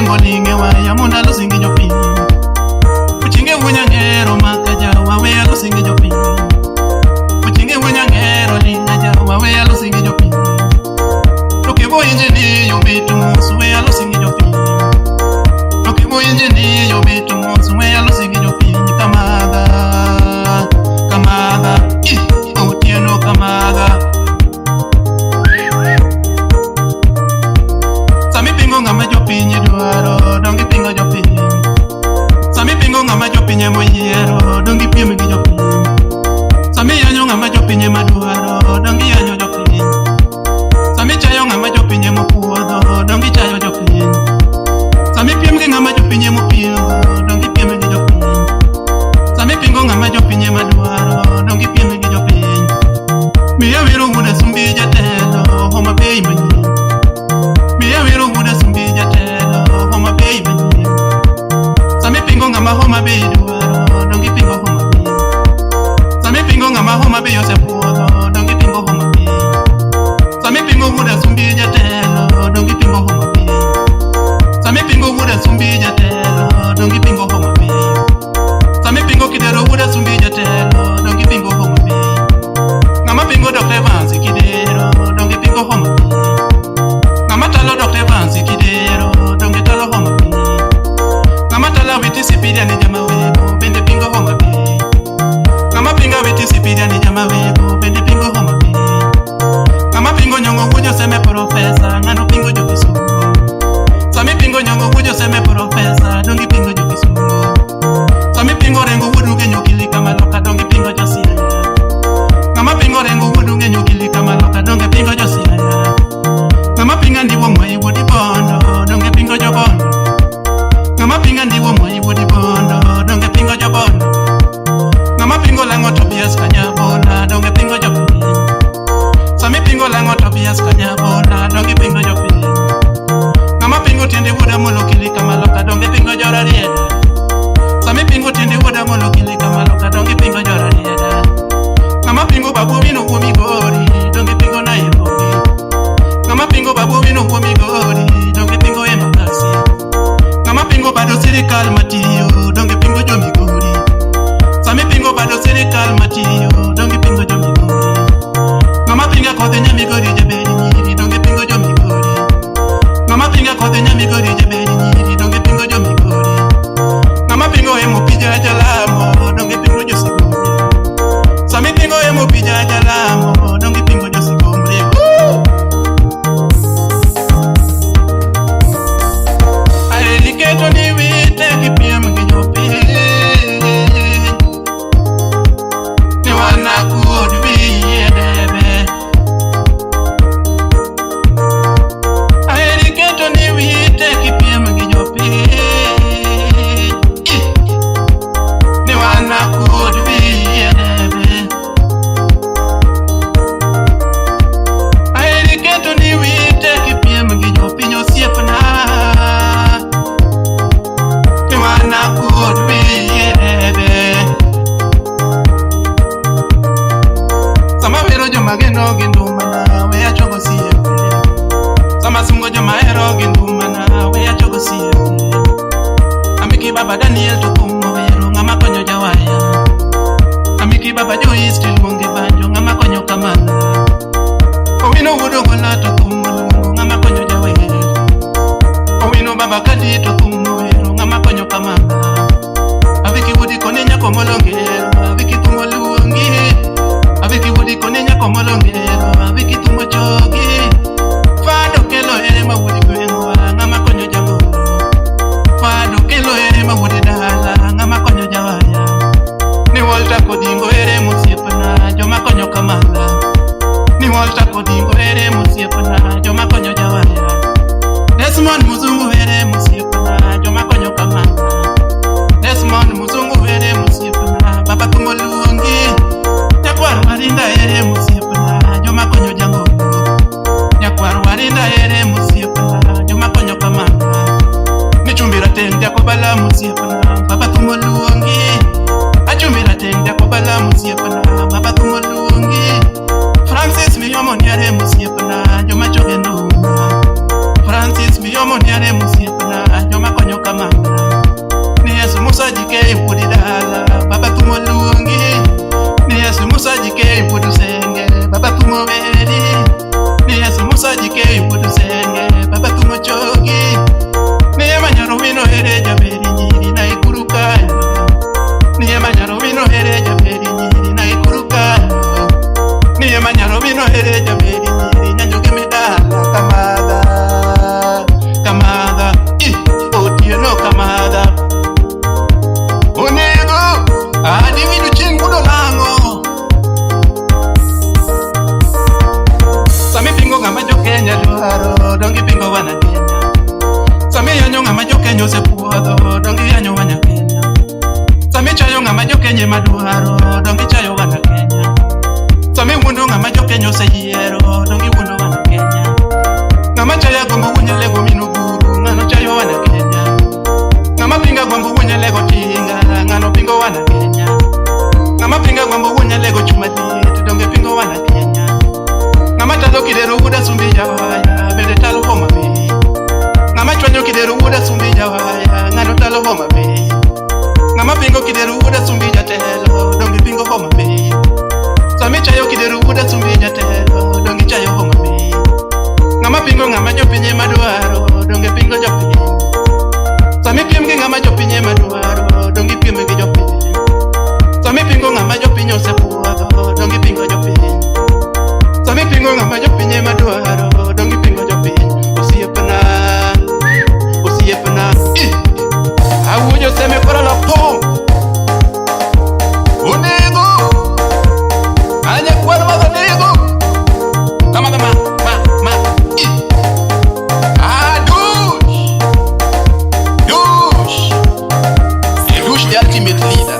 Orengo linge waya mondo alosi gi jopiny. Ochinge wuonya ngero maka jawa we alosi gi jopiny. Ochinge wuonya ngero linga jawa we alosi gi jopiny. To kebo inje ni yo beto mos we alosi gi jopiny. To kebo inje ni yo beto mos we alosi gi jopiny kamaga. Kamaga. Ih, Otieno kamaga. Sami pingo ng'ama jopiny dwaro, donge ipingo jopiny. Sami pingo ng'ama jopiny emoyiero, donge ipiem gi jopiny. Sami yanyo ng'ama jopiny ema dwaro, donge iyanyo jopiny. Sami chayo ng'ama jopiny emopuodho, donge ichayo jopiny. Sami piem gi ng'ama jopiny emopiemgo, donge ipiem gi jopiny. Sami pingo ng'ama jopiny ema dwaro, donge ipiem gi jopiny. Miya wero wuod Asumbi jatelo, Homa Bay manyien. Miya wero wuod Asumbi jatelo, Homa Bay manyien. Sami pingo ng'ama Homa Bay dwaro, donge ipingo Homa Bay. Sami pingo ng'ama Homa Bay osepuodho, donge ipingo Homa Bay. Sami pingo wuod Asumbi jatelo, donge ipingo Homa Bay. Sami pingo wuod Asumbi jatelo, donge ipingo Homa Bay. Sami pingo Kidero wuod Asumbi jatelo, donge ipingo Homa Bay. Ng'ama pingo Dr. Evans Kidero, donge pingo Homa Bay. Ng'ama talo Dr. Evans Kidero, donge talo Homa Bay. Ng'ama talo Awiti Sipiria ni jama wego, bende pingo Homa Bay. Ng'ama pingo Awiti Sipiria ni jama wego, bende pingo Homa Bay. Ng'ama pingo Nyong'o wuod Joseme Profesa, ng'ano pingo jo Kisumo. Sami pingo Nyong'o wuod Joseme Profesa, donge pingo jo Kisumo. Sami pingo Rengo wuod Ugenyo Kili Kamaloka, donge pingo jo Siaya. Ng'ama pingo Rengo wuod Ugenyo Kili Kamaloka, donge pingo jo Siaya. Ng'ama pingo Andiwo Mwai wuod Ibondo, donge pingo jo Bondo. Ng'ama pingo Andiwo Mwai wuod Ibondo, donge pingo jo Bondo. Ng'ama pingo Lang'o Tobias Kanyabola, donge pingo jopiny. Sami pingo Lang'o Tobias Kanyabola, donge pingo jopiny. Ng'ama pingo tiende wuod Amolo Kili Kamaloka, donge pingo jo Rarieda. Sami pingo tiende wuod Amolo Kili Kamaloka, donge pingo jo Rarieda. Ng'ama pingo Babu Owino wuo Migori, donge pingo Nairobi. Ng'ama pingo Babu Owino wuo Migori, donge pingo Embakasi. Ng'ama pingo bado sirikal matiyo, donge pingo jo Migori. Sami pingo bado sirikal matiyo, donge pingo jo Migori. Ng'ama pinga kodhi nya Migori jaber nyiri, donge pingo jo Migori. Ng'ama pinga kodhi nya Migori jaber nyiri, donge pingo jo Migori. Ng'ama pingo emo pija jalamo, donge pingo jo Sigomre. Sami pingo emo pija jalamo, donge pingo jo Sigomre. Woo! Aheri keto ni wite gi piem gi jopiny. Ni wanakuod wiye debe. Aheri keto ni wite gi piem gi jopiny. Ni wanakuod wiye debe. Aheri keto ni wite gi piem gi jopiny osiepna. Ni wanakuod wiye debe. Sama wero joma geno gi ndumana, we achogo siepe. Sama sungo joma hero gi ndumana, we achogo siepe. Amiki baba Daniel to kumo wero, ng'ama konyo jawaya. Amiki baba Joyce tiluonge banjo, ng'ama konyo kamala. Owino wuod Ogola to kumo luongo, ng'ama konyo jawer. Owino baba Kadi to kumo wero, ng'ama konyo kamala. Aviki wuodi koni nyako molongero, Aviki thumo luongi. Aviki wuodi koni nyako molongero, Aviki thumo chogi. Fado kelo ere ma wuodi gweng'wa, ng'ama konyo jagoro. Fado kelo ere ma wuodi dala, ng'ama konyo jawaya. Ni Walter Kodingo ere mosiepna, joma konyo kamala. Ni Walter Kodingo ere mosiepna, joma konyo jawaya. Desmond Muzungu ere mosiepna, joma konyo kamala. Desmond Muzungu ere mosiepna, baba thumo luongi. Nyakwar Warinda ere mosiepna, joma konyo jangolo. Nyakwar Warinda ere mosiepna, joma konyo kamala. Ni chumbi rateng' Jakobala mosiepna, baba thumo luongi. Achumbi rateng' Jakobala mosiepna, baba thumo luongi. Francis Miyomo niare mosiepna, joma choge nduma. Francis Miyomo niare mosiepna, ng'ama konyo kamadha. Ni Yesu Musa jike wuod dala, baba thumo luongi. Ni Yesu Musa jike wuod Usenge, baba thumo weri. Ni Yesu Musa jike wuod Usenge, baba thumo chogi. Ni ema nyaro wino here jaberi nyiri na ikuru kanyo. Ni ema nyaro wino here jaberi nyiri na ikuru kanyo. Ni ema nyaro wino here jaberi nyiri nyanjoge midala kamadha. Kamadha, i otieno kamadha. Onego, David Ochieng' wuod Olang'o. Sami pingo ng'ama jo Kenya dwaro, donge ipingo wana Kenya. Sami yanyo ng'ama jo Kenya osepuodho, donge iyanyo wana Kenya. Sami chayo ng'ama jo Kenya ema dwaro, donge ichayo wana Kenya. Sami wuondo ng'ama jo Kenya oseyiero, donge iwuondo wana Kenya. Ng'ama chayo agombo wuon Nyalego min Oburu, ng'ano chayo wana Kenya. Ng'ama pingo agombo wuon Nyalego tinga, ng'ano pingo wana Kenya. Ng'ama pingo agombo wuon Nyalego chuma liet, donge pingo wana Kenya. Ng'ama talo kidero wuod Asumbi jawaya, bende talo Homa Bay. Ng'ama chwanyo kidero wuod Asumbi jawaya, ng'ano talo Homa Bay. Ng'ama pingo kidero wuod Asumbi jatelo, donge pingo Homa Bay. Sami chayo kidero wuod Asumbi jatelo, donge ichayo Homa Bay. Ng'ama pingo ng'ama jopiny ema dwaro, donge pingo jopiny. Sami piem gi ng'ama jopiny ema dwaro, donge ipiem gi jopiny. Sami pingo ng'ama jopiny osepuodho, donge ipingo jopiny. Sami pingo ng'ama jopiny ema dwaro, donge ipingo jopiny. Osiepna, osiepna, ih! Awuojo seme koro lapong. Onego, anya kwar mag onego. Kama kama, ma, ma, ih! Ah, douche! Douche! Douche the ultimate leader.